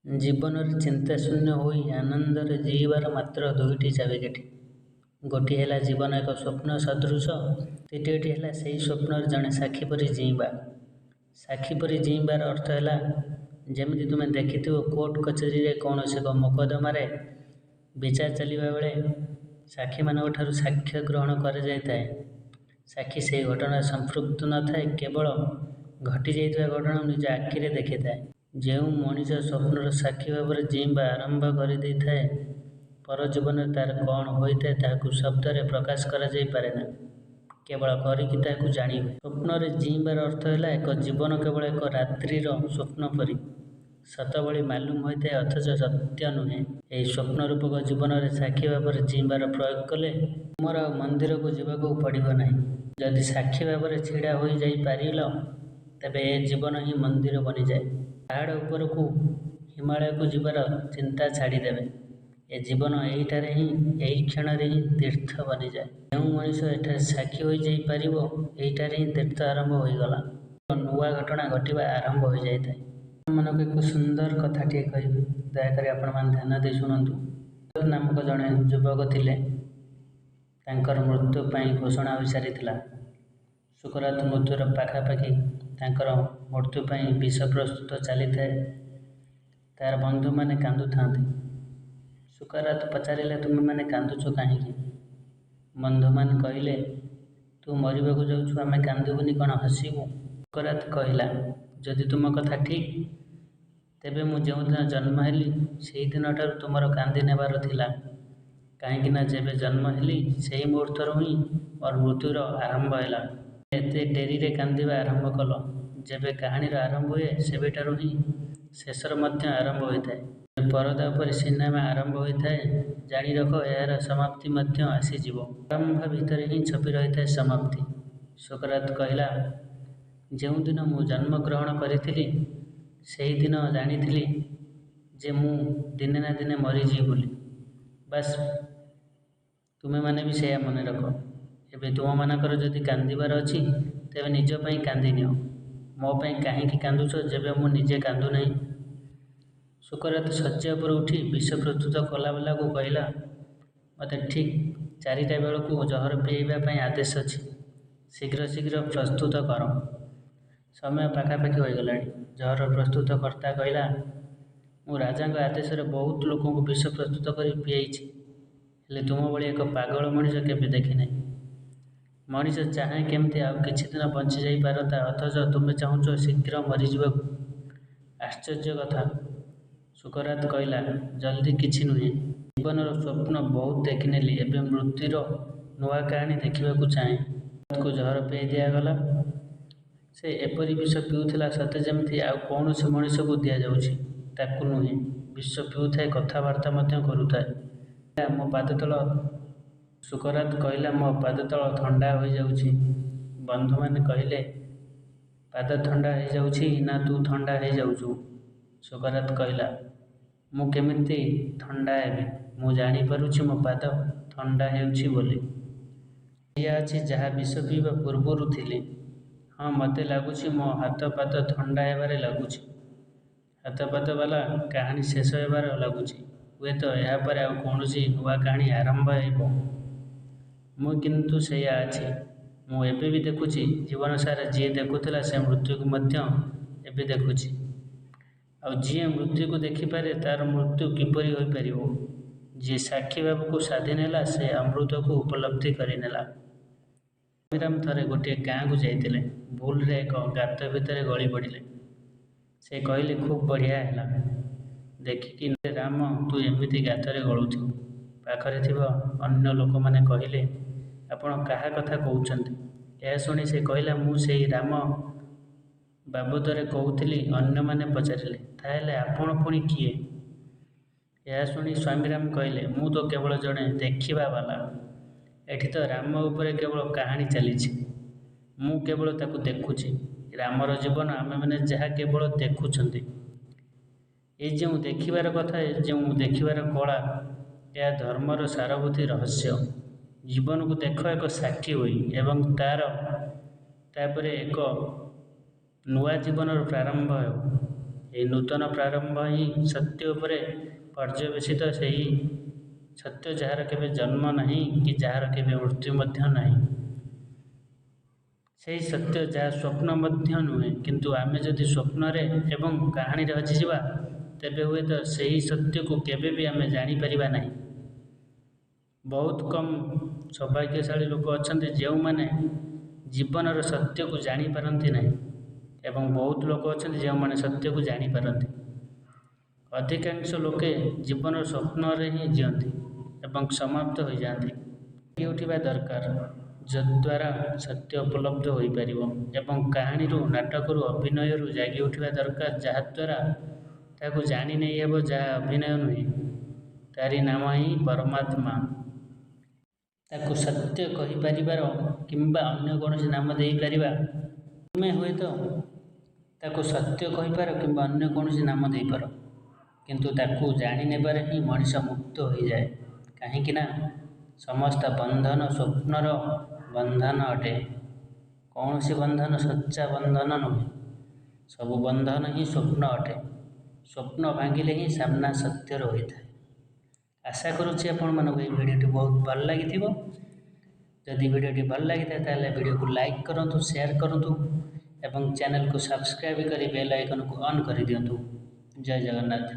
ଜୀବନରେ ଚିନ୍ତାଶୂନ୍ୟ ହୋଇ ଆନନ୍ଦରେ ଜୀଇଁବାର ମାତ୍ର ଦୁଇଟି ଚାବିକାଠି। ଗୋଟିଏ ହେଲା ଜୀବନ ଏକ ସ୍ୱପ୍ନ ସଦୃଶ, ଦ୍ୱିତୀୟଟି ହେଲା ସେହି ସ୍ୱପ୍ନରେ ଜଣେ ସାକ୍ଷୀ ପରି ଜୀଇଁବା। ସାକ୍ଷୀ ପରି ଜୀଇଁବାର ଅର୍ଥ ହେଲା, ଯେମିତି ତୁମେ ଦେଖିଥିବ କୋର୍ଟ କଚେରୀରେ କୌଣସି ଏକ ମୋକଦ୍ଦମାରେ ବିଚାର ଚାଲିବାବେଳେ ସାକ୍ଷୀମାନଙ୍କଠାରୁ ସାକ୍ଷ୍ୟ ଗ୍ରହଣ କରାଯାଇଥାଏ। ସାକ୍ଷୀ ସେହି ଘଟଣାରେ ସମ୍ପୃକ୍ତ ନଥାଏ, କେବଳ ଘଟିଯାଇଥିବା ଘଟଣାକୁ ନିଜ ଆଖିରେ ଦେଖିଥାଏ। ଯେଉଁ ମଣିଷ ସ୍ୱପ୍ନର ସାକ୍ଷୀ ଭାବରେ ଜୀଇଁବା ଆରମ୍ଭ କରିଦେଇଥାଏ, ପର ଜୀବନରେ ତା'ର କ'ଣ ହୋଇଥାଏ ତାହାକୁ ଶବ୍ଦରେ ପ୍ରକାଶ କରାଯାଇ ପାରେନା, କେବଳ କରିକି ତାହାକୁ ଜାଣିହୁଏ। ସ୍ୱପ୍ନରେ ଜୀଇଁବାର ଅର୍ଥ ହେଲା, ଏକ ଜୀବନ କେବଳ ଏକ ରାତ୍ରିର ସ୍ୱପ୍ନ ପରି ସତ ଭଳି ମାଲୁମ ହୋଇଥାଏ ଅଥଚ ସତ୍ୟ ନୁହେଁ। ଏହି ସ୍ୱପ୍ନରୂପକ ଜୀବନରେ ସାକ୍ଷୀ ଭାବରେ ଜୀଇଁବାର ପ୍ରୟୋଗ କଲେ ତୁମର ଆଉ ମନ୍ଦିରକୁ ଯିବାକୁ ପଡ଼ିବ ନାହିଁ। ଯଦି ସାକ୍ଷୀ ଭାବରେ ଛିଡ଼ା ହୋଇଯାଇପାରିଲ, ତେବେ ଏ ଜୀବନ ହିଁ ମନ୍ଦିର ବନିଯାଏ। ପାହାଡ଼ ଉପରକୁ ହିମାଳୟକୁ ଯିବାର ଚିନ୍ତା ଛାଡ଼ିଦେବେ। ଏ ଜୀବନ ଏହିଠାରେ ହିଁ, ଏହି କ୍ଷଣରେ ହିଁ ତୀର୍ଥ ବନିଯାଏ। ଯେଉଁ ମଣିଷ ଏଠାରେ ସାକ୍ଷୀ ହୋଇଯାଇପାରିବ, ଏହିଠାରେ ହିଁ ତୀର୍ଥ ଆରମ୍ଭ ହୋଇଗଲା। ଏକ ନୂଆ ଘଟଣା ଘଟିବା ଆରମ୍ଭ ହୋଇଯାଇଥାଏ। ଆପଣମାନଙ୍କୁ ଏକ ସୁନ୍ଦର କଥାଟିଏ କହିବି, ଦୟାକରି ଆପଣମାନେ ଧ୍ୟାନ ଦେଇ ଶୁଣନ୍ତୁ। ନାମକ ଜଣେ ଯୁବକ ଥିଲେ। ତାଙ୍କର ମୃତ୍ୟୁ ପାଇଁ ଘୋଷଣା ହୋଇସାରିଥିଲା। ସୁକରାତ ମୃତ୍ୟୁର ପାଖାପାଖି ତାଙ୍କର ମୃତ୍ୟୁ ପାଇଁ ବିଷ ପ୍ରସ୍ତୁତ ଚାଲିଥାଏ। ତାର ବନ୍ଧୁମାନେ କାନ୍ଦୁଥାନ୍ତି। ସୁକରାତ ପଚାରିଲା, ତୁମେମାନେ କାନ୍ଦୁଛ କାହିଁକି? ବନ୍ଧୁମାନେ କହିଲେ, ତୁ ମରିବାକୁ ଯାଉଛୁ, ଆମେ କାନ୍ଦିବୁନି କ'ଣ ହସିବୁ? ସୁକରାତ କହିଲା, ଯଦି ତୁମ କଥା ଠିକ୍, ତେବେ ମୁଁ ଯେଉଁଦିନ ଜନ୍ମ ହେଲି ସେହିଦିନଠାରୁ ତୁମର କାନ୍ଦି ନେବାର ଥିଲା। କାହିଁକିନା ଯେବେ ଜନ୍ମ ହେଲି ସେହି ମୁହୂର୍ତ୍ତରୁ ହିଁ ମୋର ମୃତ୍ୟୁର ଆରମ୍ଭ ହେଲା। ଏତେ ଡେରିରେ କାନ୍ଦିବା ଆରମ୍ଭ କଲ। ଯେବେ କାହାଣୀର ଆରମ୍ଭ ହୁଏ, ସେବେଠାରୁ ହିଁ ଶେଷର ମଧ୍ୟ ଆରମ୍ଭ ହୋଇଥାଏ। ଯେବେ ପରଦା ଉପରେ ସିନେମା ଆରମ୍ଭ ହୋଇଥାଏ, ଜାଣିରଖ ଏହାର ସମାପ୍ତି ମଧ୍ୟ ଆସିଯିବ। ଆରମ୍ଭ ଭିତରେ ହିଁ ଛପି ରହିଥାଏ ସମାପ୍ତି। ସୁକରାତ କହିଲା, ଯେଉଁଦିନ ମୁଁ ଜନ୍ମଗ୍ରହଣ କରିଥିଲି, ସେହିଦିନ ଜାଣିଥିଲି ଯେ ମୁଁ ଦିନେ ନା ଦିନେ ମରିଯିବି ବୋଲି। ବାସ୍, ତୁମେମାନେ ବି ସେଇଆ ମନେରଖ। ଏବେ ତୁମମାନଙ୍କର ଯଦି କାନ୍ଦିବାର ଅଛି, ତେବେ ନିଜ ପାଇଁ କାନ୍ଦିନିଅ। ମୋ ପାଇଁ କାହିଁକି କାନ୍ଦୁଛ ଯେବେ ମୁଁ ନିଜେ କାନ୍ଦୁନାହିଁ? ସୁକରାତ ଶଯ୍ୟା ଉପରୁ ଉଠି ବିଷ ପ୍ରସ୍ତୁତ କଲାବାଲାକୁ କହିଲା, ମୋତେ ଠିକ୍ 4ଟା ବେଳକୁ ଜହର ପିଆଇବା ପାଇଁ ଆଦେଶ ଅଛି। ଶୀଘ୍ର ଶୀଘ୍ର ପ୍ରସ୍ତୁତ କର। ସମୟ ପାଖାପାଖି ହୋଇଗଲାଣି। ଜହର ପ୍ରସ୍ତୁତ କର୍ତ୍ତା କହିଲା, ମୁଁ ରାଜାଙ୍କ ଆଦେଶରେ ବହୁତ ଲୋକଙ୍କୁ ବିଷ ପ୍ରସ୍ତୁତ କରି ପିଆଇଛି, ହେଲେ ତୁମ ଭଳି ଏକ ପାଗଳ ମଣିଷ କେବେ ଦେଖିନାହିଁ। ମଣିଷ ଚାହେଁ କେମିତି ଆଉ କିଛିଦିନ ବଞ୍ଚିଯାଇପାରନ୍ତା, ଅଥଚ ତୁମେ ଚାହୁଁଛ ଶୀଘ୍ର ମରିଯିବାକୁ। ଆଶ୍ଚର୍ଯ୍ୟ କଥା। ସୁକରାତ କହିଲା, ଜଲଦି କିଛି ନୁହେଁ। ଜୀବନର ସ୍ୱପ୍ନ ବହୁତ ଦେଖିନେଲି, ଏବେ ମୃତ୍ୟୁର ନୂଆ କାହାଣୀ ଦେଖିବାକୁ ଚାହେଁ। ସୁକରାତକୁ ଜହର ପିଆଇ ଦିଆଗଲା। ସେ ଏପରି ବିଷ ପିଉଥିଲା ସତେ ଯେମିତି ଆଉ କୌଣସି ମଣିଷକୁ ଦିଆଯାଉଛି, ତାକୁ ନୁହେଁ। ବିଷ ପିଉଥାଏ, କଥାବାର୍ତ୍ତା ମଧ୍ୟ କରୁଥାଏ। ମୋ ପାଦତଳ ସୁକରାତ କହିଲା, ମୋ ପାଦତଳ ଥଣ୍ଡା ହୋଇଯାଉଛି। ବନ୍ଧୁମାନେ କହିଲେ, ପାଦ ଥଣ୍ଡା ହୋଇଯାଉଛି ନା ତୁ ଥଣ୍ଡା ହୋଇଯାଉଛୁ? ସୁକରାତ କହିଲା, ମୁଁ କେମିତି ଥଣ୍ଡା ହେବି? ମୁଁ ଜାଣିପାରୁଛି ମୋ ପାଦ ଥଣ୍ଡା ହେଉଛି ବୋଲି। ସେଇଆ ଅଛି ଯାହା ବିଷ ପିଇବା ପୂର୍ବରୁ ଥିଲି। ହଁ, ମୋତେ ଲାଗୁଛି ମୋ ହାତ ପାଦ ଥଣ୍ଡା ହେବାରେ ଲାଗୁଛି। ହାତ ପାଦବାଲା କାହାଣୀ ଶେଷ ହେବାର ଲାଗୁଛି। ହୁଏତ ଏହାପରେ ଆଉ କୌଣସି ନୂଆ କାହାଣୀ ଆରମ୍ଭ ହେବ। ମୁଁ କିନ୍ତୁ ସେଇଆ ଅଛି। ମୁଁ ଏବେ ବି ଦେଖୁଛି। ଜୀବନସାରା ଯିଏ ଦେଖୁଥିଲା, ସେ ମୃତ୍ୟୁକୁ ମଧ୍ୟ ଏବେ ଦେଖୁଛି। ଆଉ ଯିଏ ମୃତ୍ୟୁକୁ ଦେଖିପାରେ, ତା'ର ମୃତ୍ୟୁ କିପରି ହୋଇପାରିବ? ଯିଏ ସାକ୍ଷୀ ଭାବକୁ ସ୍ୱାଧୀନ ହେଲା, ସେ ଅମୃତକୁ ଉପଲବ୍ଧି କରିନେଲା। ସ୍ୱାମୀରାମ ଥରେ ଗୋଟିଏ ଗାଁକୁ ଯାଇଥିଲେ। ଭୁଲରେ ଏକ ଗାତ ଭିତରେ ଗଳିପଡ଼ିଲେ। ସେ କହିଲେ, ଖୁବ୍ ବଢ଼ିଆ ହେଲା। ଦେଖିକି ରାମ, ତୁ ଏମିତି ଗାତରେ ଗଳୁଥିବୁ। ପାଖରେ ଥିବା ଅନ୍ୟ ଲୋକମାନେ କହିଲେ, ଆପଣ କାହା କଥା କହୁଛନ୍ତି? ଏହା ଶୁଣି ସେ କହିଲା, ମୁଁ ସେଇ ରାମ ବାବଦରେ କହୁଥିଲି। ଅନ୍ୟମାନେ ପଚାରିଲେ, ତାହେଲେ ଆପଣ ପୁଣି କିଏ? ଏହା ଶୁଣି ସ୍ୱାମୀରାମ କହିଲେ, ମୁଁ ତ କେବଳ ଜଣେ ଦେଖିବାବାଲା। ଏଠି ତ ରାମ ଉପରେ କେବଳ କାହାଣୀ ଚାଲିଛି। ମୁଁ କେବଳ ତାକୁ ଦେଖୁଛି। ରାମର ଜୀବନ ଆମେମାନେ ଯାହା କେବଳ ଦେଖୁଛନ୍ତି। ଏ ଯେଉଁ ଦେଖିବାର କଥା, ଏ ଯେଉଁ ଦେଖିବାର କଳା, ଏହା ଧର୍ମର ସାରଭୂତ ରହସ୍ୟ। ଜୀବନକୁ ଦେଖ ଏକ ସାକ୍ଷୀ ହୋଇ ଏବଂ ତା'ପରେ ଏକ ନୂଆ ଜୀବନର ପ୍ରାରମ୍ଭ ହେବ। ଏହି ନୂତନ ପ୍ରାରମ୍ଭ ହିଁ ସତ୍ୟ ଉପରେ ପର୍ଯ୍ୟବେସିତ, ସେହି ସତ୍ୟ ଯାହାର କେବେ ଜନ୍ମ ନାହିଁ କି ଯାହାର କେବେ ମୃତ୍ୟୁ ମଧ୍ୟ ନାହିଁ। ସେହି ସତ୍ୟ ଯାହା ସ୍ୱପ୍ନ ମଧ୍ୟ ନୁହେଁ, କିନ୍ତୁ ଆମେ ଯଦି ସ୍ୱପ୍ନରେ ଏବଂ କାହାଣୀରେ ହଜିଯିବା, ତେବେ ହୁଏତ ସେହି ସତ୍ୟକୁ କେବେ ବି ଆମେ ଜାଣିପାରିବା ନାହିଁ। ବହୁତ କମ୍ ସୌଭାଗ୍ୟଶାଳୀ ଲୋକ ଅଛନ୍ତି ଯେଉଁମାନେ ଜୀବନର ସତ୍ୟକୁ ଜାଣିପାରନ୍ତି ନାହିଁ, ଏବଂ ବହୁତ ଲୋକ ଅଛନ୍ତି ଯେଉଁମାନେ ସତ୍ୟକୁ ଜାଣିପାରନ୍ତି। ଅଧିକାଂଶ ଲୋକେ ଜୀବନର ସ୍ୱପ୍ନରେ ହିଁ ଜିଅନ୍ତି ଏବଂ ସମାପ୍ତ ହୋଇଯାଆନ୍ତି। ଜାଗି ଉଠିବା ଦରକାର, ଯଦ୍ୱାରା ସତ୍ୟ ଉପଲବ୍ଧ ହୋଇପାରିବ, ଏବଂ କାହାଣୀରୁ, ନାଟକରୁ, ଅଭିନୟରୁ ଜାଗି ଉଠିବା ଦରକାର, ଯାହାଦ୍ୱାରା ତାହାକୁ ଜାଣି ନେଇହେବ ଯାହା ଅଭିନୟ ନୁହେଁ। ତାରି ନାମ ହିଁ ପରମାତ୍ମା। ତାକୁ ସତ୍ୟ କହିପାରିବାର କିମ୍ବା ଅନ୍ୟ କୌଣସି ନାମ ଦେଇପାରିବା। ତୁମେ ହୁଏତ ତାକୁ ସତ୍ୟ କହିପାର କିମ୍ବା ଅନ୍ୟ କୌଣସି ନାମ ଦେଇପାର, କିନ୍ତୁ ତାକୁ ଜାଣିନେବାରେ ହିଁ ମଣିଷ ମୁକ୍ତ ହୋଇଯାଏ। କାହିଁକି ନା ସମସ୍ତ ବନ୍ଧନ ସ୍ୱପ୍ନର ବନ୍ଧନ ଅଟେ। କୌଣସି ବନ୍ଧନ ସଚ୍ଚା ବନ୍ଧନ ନୁହେଁ। ସବୁ ବନ୍ଧନ ହିଁ ସ୍ୱପ୍ନ ଅଟେ। ସ୍ୱପ୍ନ ଭାଙ୍ଗିଲେ ହିଁ ସାମ୍ନା ସତ୍ୟର ହୋଇଥାଏ। ଆଶା କରୁଛି ଆପଣମାନଙ୍କୁ ଏହି ଭିଡ଼ିଓଟି ବହୁତ ଭଲ ଲାଗିଥିବ। ଯଦି ଭିଡ଼ିଓଟି ଭଲ ଲାଗିଥାଏ, ତାହେଲେ ଭିଡ଼ିଓକୁ ଲାଇକ୍ କରନ୍ତୁ, ସେୟାର କରନ୍ତୁ ଏବଂ ଚ୍ୟାନେଲକୁ ସବସ୍କ୍ରାଇବ୍ କରି ବେଲ୍ ଆଇକନ୍କୁ ଅନ୍ କରିଦିଅନ୍ତୁ। ଜୟ ଜଗନ୍ନାଥ।